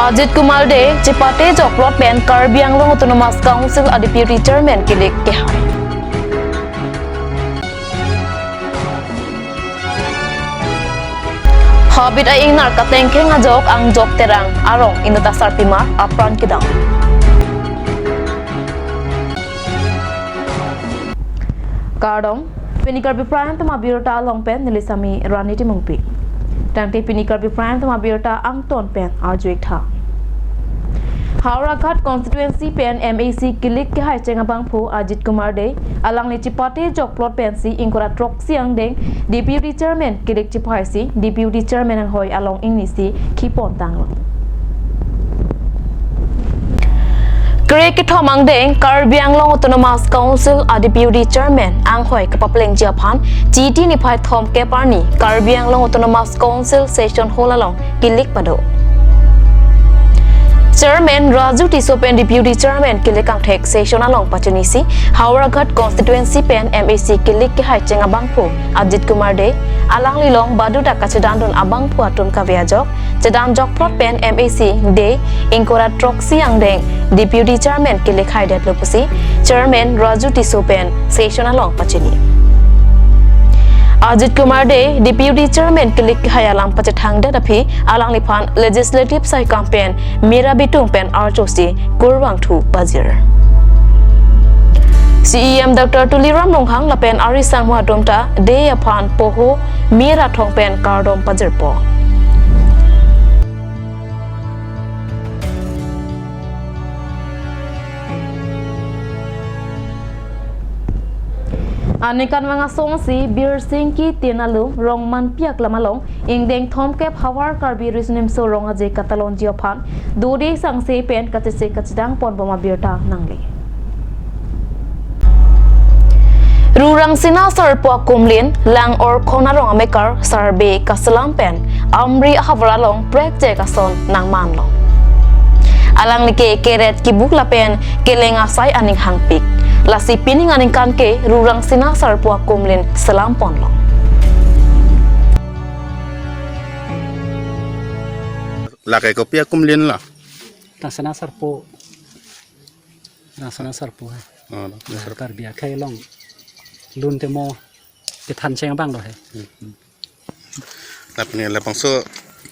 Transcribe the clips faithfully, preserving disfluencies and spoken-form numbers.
Ajit Kumar Dey chepate jokplot pen Karbi Anglong Autonomous Council a Deputy Chairman kilik kehai. Habit a-ingnar katengkheng ajok Angjok Terang arong inut asarpimar apran kedam. Kardom, pini Karbi Prime Time abirta along pen neli Sami Rani Timungpi. Tangte pini Karbi Prime Time abirta angton pen arju-ik tha. Howraghat constituency pen M A C kilik kehai cheng abangphu Ajit Kumar Dey, alangli chepate jokplot pensi ingkoi ra throksi angdeng Deputy Chairman kilik chepahaisi Deputy Chairman anghoi along ingnisi khipon tanglo. Kre kethom angdeng Karbi Anglong Autonomous Council a Deputy Chairman anghoi kapaplengji aphan Chiti niphai thomkep arni Karbi Anglong Autonomous Council Session Hall along kilik pado. Chairman Raju Tisso pen Deputy Chairman kilik angthek session along pachinisi Howraghat constituency pen M A C kilik kehai cheng abangphu Ajit Kumar Dey, alanglilong baduta kachedandun abangphu atum kave ajok, chedam jokplot pen M A C Dey ingkoi ra throksi angdeng Deputy Chairman kilik haidetlo pusi Chairman Raju Tisso pen session along pachini. Ajit Kumar Dey Deputy Chairman kilik hai alam pachethangdet aphi alangliphan Legislative Saikam pen Mera Bitung pen arjosi kurvangthu pajir. C E M Doctor Tuliram Ronghang lapen ari sangho atum ta Dey aphan poho mera thong pen kardom pajirpo. Aningkanvang asonsi Birsingki Tin Alum Rongmanpi Aklam along ingdeng thomkep havar Karbi Riso Nimso Rong Aje katalonji aphan dode sangse pen kachese kachedang ponbom abirta nangle. Rurangsina Sarpo akumlin Langorkhon arong amekar Sarbe kaselam pen Amri ahavar along prekjek ason nangmanlo. Alangli ke keret kibuk lapen keleng asai aning hangpik. Lasi pining aningkan ke Rurangsina Sarpo akumlin selam ponlo. Lake kopi akumlin la? Rurangsina Sarpo. Rurangsina Sarpo he. Oh, Rurangsina Sarpo. Karbi akhei along lun te mo kethan cheng abang lo he. Hmm. Lapen labangso,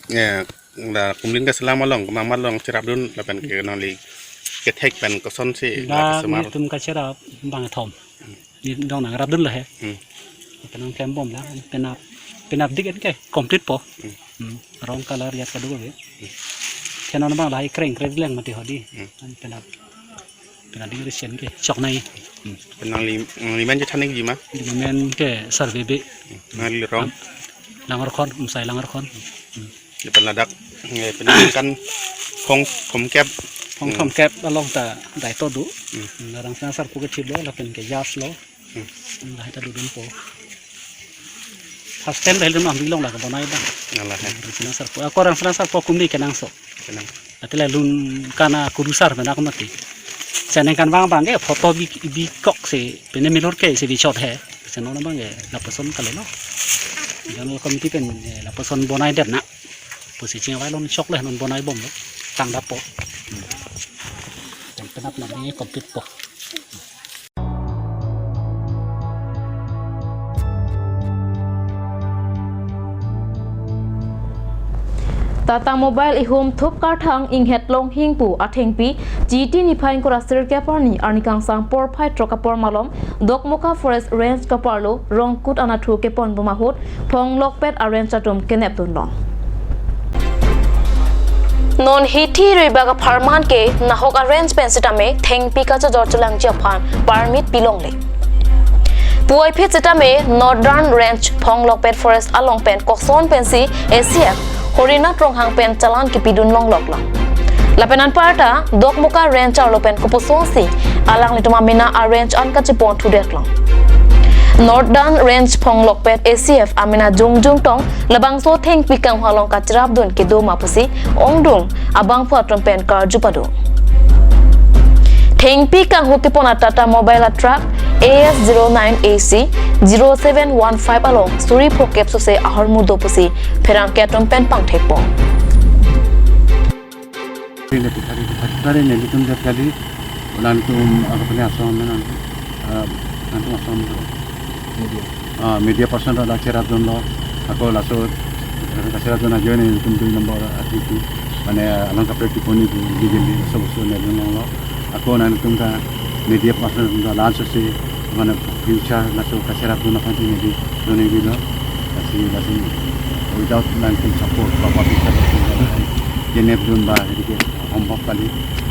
eh, la kumlin kaselam along, kemang along cherapdun lapen ke nangli kethek pen kosonsi la, la kesemar. Nelitum kacherap bang thom. Hmm. Neli dong nangrapdun lo he. Hmm. Penang klembom la, penap, penapdik ke complete po. Hmm. Hmm. Rong color yat kadu ke. Hmm. Thenon abang la kreng kreng leng mati hodi. Hmm. Penap. Penap ding resen ke choknai. Hmm. Nangli, nangli men chethan-ikji ma? Neli men ke Sarbe be. Hmm. Nangli rong? Langorkhon, Musai Langorkhon. Hmm. Lapen ladak, eh, penang kan phong thomkep. Phong thomkep along ta dai to do. Hmm. Rurangsina Sarpo ke thip lo, lapen ke jas lo. Hmm. Lahai ta dodunpo. First time lahai dun Amri along la kebonai abang. Alah, eh. Rurangsina Sarpo. Ako Rurangsina Sarpo akumli kenangsot. Kenangsot. Athe la lun kana kurusar pen ako mati. Aningkanvang abang ke photo bi, bikok si pine milor ke si bichot he. Seno abang ke lapuson kalilo. General committee pen, eh, lapuson bonai det na. Pusi chingvai lon chok le non bonaibomlo. Tangdappo. Hmm. Pen penap nangli complete po. Tata Mobile ihum thup karthang inghet longhing pu athengpi Chiti niphai ingkoi ra sirkep arni arni kangsam porphai throk apor malom Dokmoka Forest Range kaparlo Rongkut anatthu keponbom ahut phonglokpet a-range atum kenepdunlong. Non hithi roibak apharman ke nahok a-range pen sitame thengpi kachojor chelangji aphan permit pilongle. Puvoiphit sitame Northern Range phonglokpet forest along pen koson pensi A C F Horinath Ronghang pen challan kipidun longloklo. Lapen anparta Dokmoka Range arlo pen koposonsi alanglitum amena a-range an kachiponthudetlo. Northern Range phonglokpet A C F amena jongjong tong labangso thengpi kanghu along kachrapdun kedo ma pusi ongdung abangphu atum pen karju pado. Thengpi kanghu kepon a-Tata Mobile a-truck A S zero nine A C zero seven one five along suri phokep sose ahormu do pusi pherangke atum pen pangthekpo. Pile puthari puthari tari nelitum det kali, alangtum, ah, kapani ason amen, ah, alangtum ason amen. Media. Ah, media person ta dak cherapdunlo, ako laso, eh, kacherapdun ajoine nelitum dui nombor athiti, mane along kaprek tiponi pu legally laso bosthu nelitum longlo, ako nangtum ta media person ta laso si, mane future laso kacherapdun aphan si neli done bilo, lasi, lasi without nangtum support, ba public support, jenep dun ba, jadi ke hombok kali,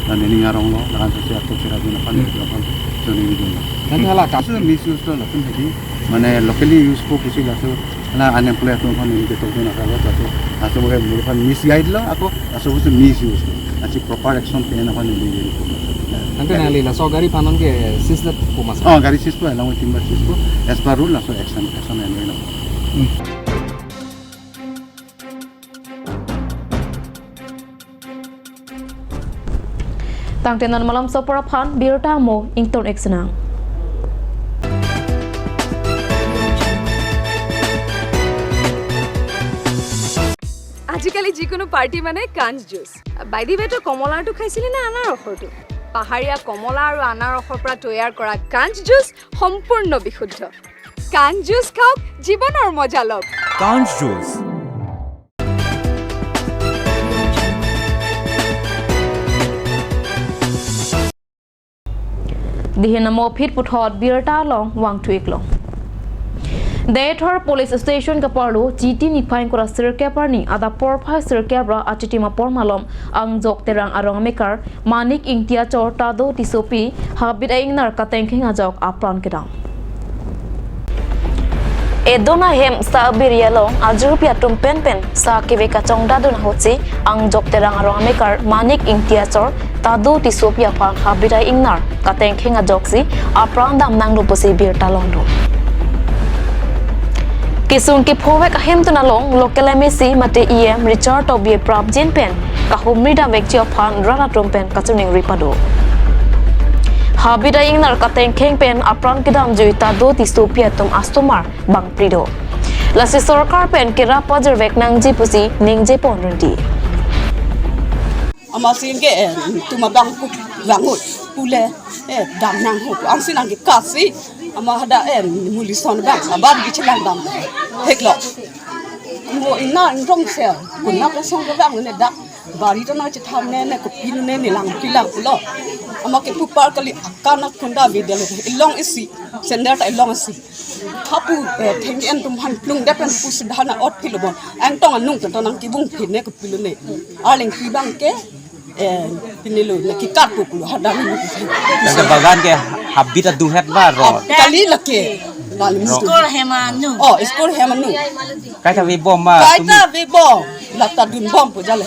dan neli ning aronglo, lakan sose ako cherapdun aphan, Hmm. itu aphan, so neli dun. Kan hala kasu misuse lo, lakum jadi, mane locally use ko pusi laso, hala unemployed atum aphan neli ketok dun asal lo, laso, laso bohe mur aphan misguide lo, ako, laso bohe misuse lo. Lasi proper action ke-en aphan neli dun. Kan nangli laso gari panon ke seize po mas? Oh, gari seize po, along with timber seize po, as per rule, laso action, action en lo. Hmm. Tangte non malomso apor aphan birta mo ington ek senang. আজিকালি যিকোনো পাৰ্টি মানে কাঞ্চ juice. By the ৱে, তই কমলাৰটো খাইছিলি নে আনাৰসৰটো? পাহাৰীয়া কমলা আৰু আনাৰসৰ পৰা তৈয়াৰ কৰা কাঞ্চ জুচ সম্পূৰ্ণ বিশুদ্ধ। কাঞ্চ জুচ খাওক, জীৱনৰ মজা লওক। কাঞ্চ juice. Dihin amo aphi puthot birta along vangthu-ik long. Deithor Police Station kaparlo Chiti niphai ingkoi ra sirkep arni adap porphai sirkep ra achitim apor malom Angjok Terang arong amekar Manik Ingti achor Tado Tissopi habit a-ingnar katengkheng ajok apran kedam. Edon ahem sa abiri along ajirpi atum penpen sa keve kachongdadun ahutsi Angjok Terang arong amekar Manik Ingti achor Tado Tissopi aphan habit a-ingnar katengkheng ajoksi apran damnanglo pusi birta longdun. Kesung kephovek ahemtun along local M A C mate E M Richard Tokbi aprapjin pen kahumri damvekji aphan rat atum pen kachiningri pado. Habit a-ingnar katengkheng pen apran kedamjui Tado Tissopi atum asomar bangphli do. Lasi sorkar pen kerap pajirvek nangji pusi ningje pon renti. Amatsi ke, eh, tuma bang ku vangut pule, eh, damnang ho, ansi nangkekasi, ama hadak, eh, muli ason bang, aban kichelang dam, theklo. Mo ina nrong sel, kuna kesong ke bang ne dak, bari to nangchetham ne, ne kopi ne, ne lang pilang pulo. Ama kepu apar kali akana kunda video lo, ilong isi, sender ta ilong isi. Hapu, eh, theng en atum aphan plung det pen pu sudahana ot philo bon. Angtong anung tonton nangkibung phin ne kopilo ne. Arleng pi bang ke, eh, pinilo ne kikat pu pulo hadak ni. Tangte bagan ke habit aduhet ba ro. Kali lake. Kali ro. School hem anung. Oh, school hem anung. Kaita vebom ma. Kaita vebom. Lata dunbom pu jale.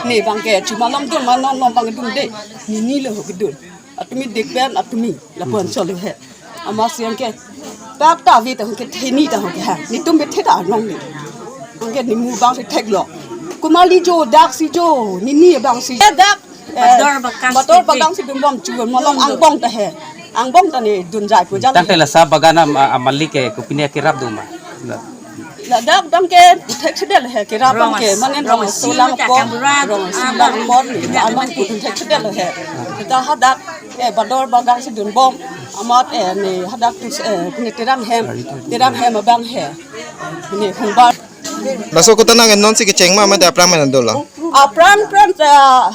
Ne bang ke chuma lam dun ma non non bang dun de. Nini lo ho kedun. Atumi dek pen atumi lapu-an cholo he. Amatsi anke. Tata ve ta anke theni ta anke ha. Netum bethe ta anong ni. Anke nimu bang si theklo. Kumali jo dak si jo. Nini bang si. Dak. Eh, Bator bagang si bator dun. Bagang si dunbom chu. Malom angbong ta he. Angbong ta ne dunjai pu jale. Tangte lasa bagan am, a, amalik ke kopine kerap do ma. Ladak dam ke puthek sedel he, kerap dam ke, rong as-, manen rong rong asu asu lang ta pon, kambura, rong asu ah, lang pon, kita aman puthek sedel he. Kita hadak, eh, Bator bagang si dunbom, amat, eh, ne hadak tu, eh, ne Terang hem, Terang hem abang he. Ne humbar. Laso kota nang non si kecheng ma, ma da apran men dolo. Apran pran ta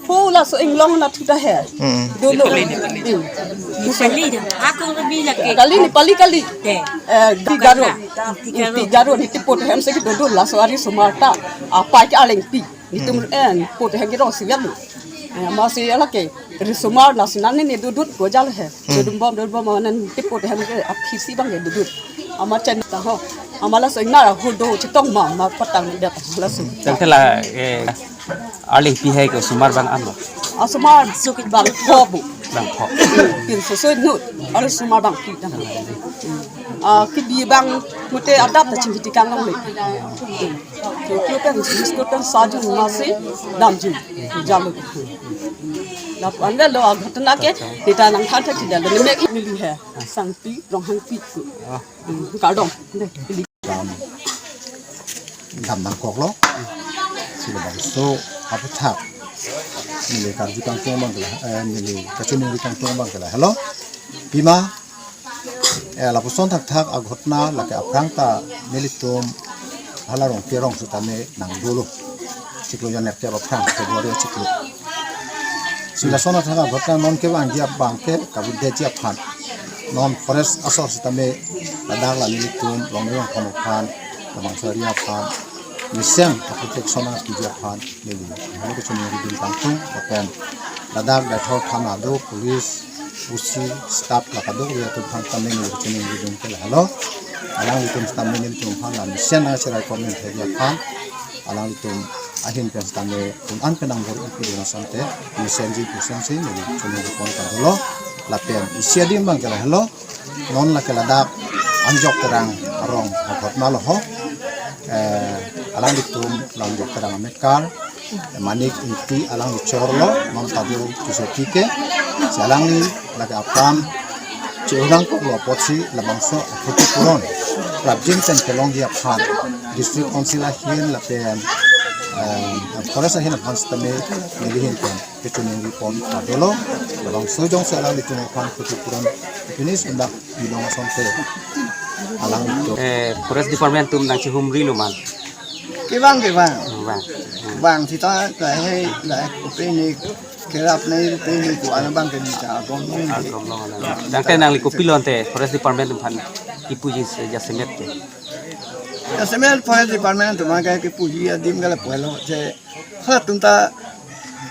pu laso inglong na thuta he. Hmm. Dolo. Hmm. Nepali dah. Aku lebih lagi. Kali Nepali kali. Deh. Eh, di Garo. Di Garo. Di Garo ne tipot hem si kedo dolo laso ari osomar ta. Apa ke aleng pi. Netum, hmm, eh, tipot hem kerong si ya lu. Eh, amatsi lake. Ari osomar lasi nani ne dodot ko jal he. Hmm. Dodot bom, dodot bom, anan tipot hem ke aphisi bang ke dodot. Ama chen ta ho. Ama laso ingnar ho do chetong ma, ma patang dia laso. Tangte la, eh, arleng pi hai ke osomar bang ano? Osomar bang pho bu. Bang pho. Pinso so nu. Ari osomar bangphli ta. Ah, kebi bang mute adap ta chingki tikang long le. Kyo kyo pen, biskut pen sajun masi damji jalo. Lapu-an lo aghatna ke, neta nangthan thekthedetlo, ne mek mili he, Sangpi, Ronghangpi ku. Hmm, kardom. Dam, dam nangkoklo. Si labangso aputhak. neli karju tangtung abang ke la, eh, neli kachiningri tangtung abang ke la. Hello, pima, eh, lapuson thakthak aghotna lake aphrang ta nelitum hala Rongpi arong sitame nangdolo. Chiklo janerkep aphrang, February chiklo. Si lason athak aghotna non kevangji abang ke kavidetji aphan, non forest asor sitame ladak la nelitum longle longthom aphan, labangso area aphan mesen protection nangpiji aphan neli halo kachiningri dun tangtung, lapen ladak Deithor thana do, police, O C, staff la kadokave atum aphan tame neli kachiningri dun ke la helo. Alanglitum sitame nelitum aphan la mesen nangcherai komin thekji aphan, alanglitum ahin pen sitame un-an pen nangbor-ipi dun asonte mesenji pusi neli chiningri pon padolo. Lapen isi adim abang ke la helo, non lake ladak Anjok Terang arong aghotna lo ho. Eh, alanglitum la Anjok Terang amekar Manik Ingti alangli chorlo, non ta do kisoti ke. Si alangli lake apam che-o nangkoklo apotsi labangso akhutipuron prapjin pen kelongji aphan District Council ahin lapen, eh, forest ahin aphan sitame neli ahin pen kachiningri pon padolo. Labangso jongsi alanglitum aphan khutipuron finish undak pilong asonte alanglitum. Eh, Forest Department atum nangchehumri lo ma? Kevang, kevang. Vang. Vang sita lahei, lahei kopine kerap nai kopine ko-an abang ke bisa agom nai. Agom lo na. Tangte nangli kopilo ante Forest Department atum aphan kipuji se jasemet ke? Jasemet Forest Department atum aphan ke kipuji adim ke lapu helo, je halatum ta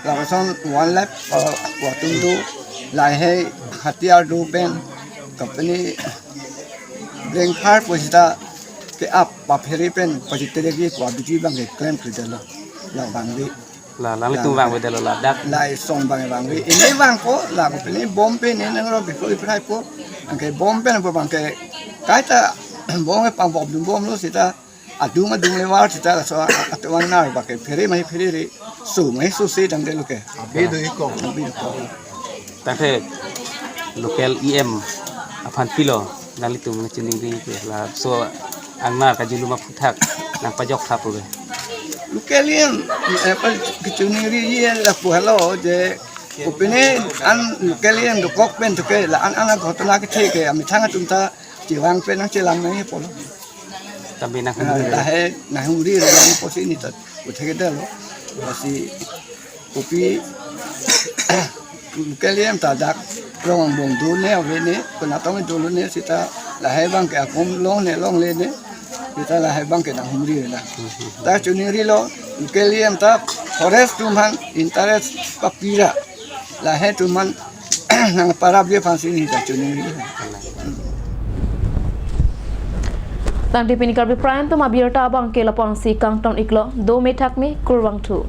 lapuson wildlife, uh, atum do, lahei hatiyar do pen company brengphar pu sita ke-ap paphere pen pachitedetji pu abidi abang ke klemkledetlo. La vangve. La, alanglitum vangvedetlo ladak. La isong abang vangve. Ini vangpo, la kopine bom pen ini nangro bikoi phraipo. Anke bom pen po abang ke kaita bom ke pangbob dun bomlo sita adung adung le var sita laso atuan nar abang ke phere mai phere re, su mai su se damdetlo ke. Abi do-ik ko. Abi do-ik ko. Tangte local E M aphan pilo nanglitum nangchiningri ke, laso angnar kajulum aphuthak nangpajok tha pu ke? Local E M, eh, pa kachiningri ye lapu helo je kopine an local E M dokok pen to ke la-an an aghotona kethe ke amethang atum ta chevang pen nangchelang nangji pulo. Tame nang, ah, humri. Lahei nanghumri nang pusi neli ta uthekdetlo. Lasi kopi local E M ta dak rong angbong done avene, konatong done sita lahei abang ke akum longne longlene, sita lahei abang ke nanghumri na. Ta chiningrilo, local E M ta forest atum aphan interest papi ra, lahei atum aphan nangparapji aphansi neli ta chiningri. Tangte pini Karbi Prime atum abirta abang ke lapu-ansi kangton-iklo, do methak me kurvangthu.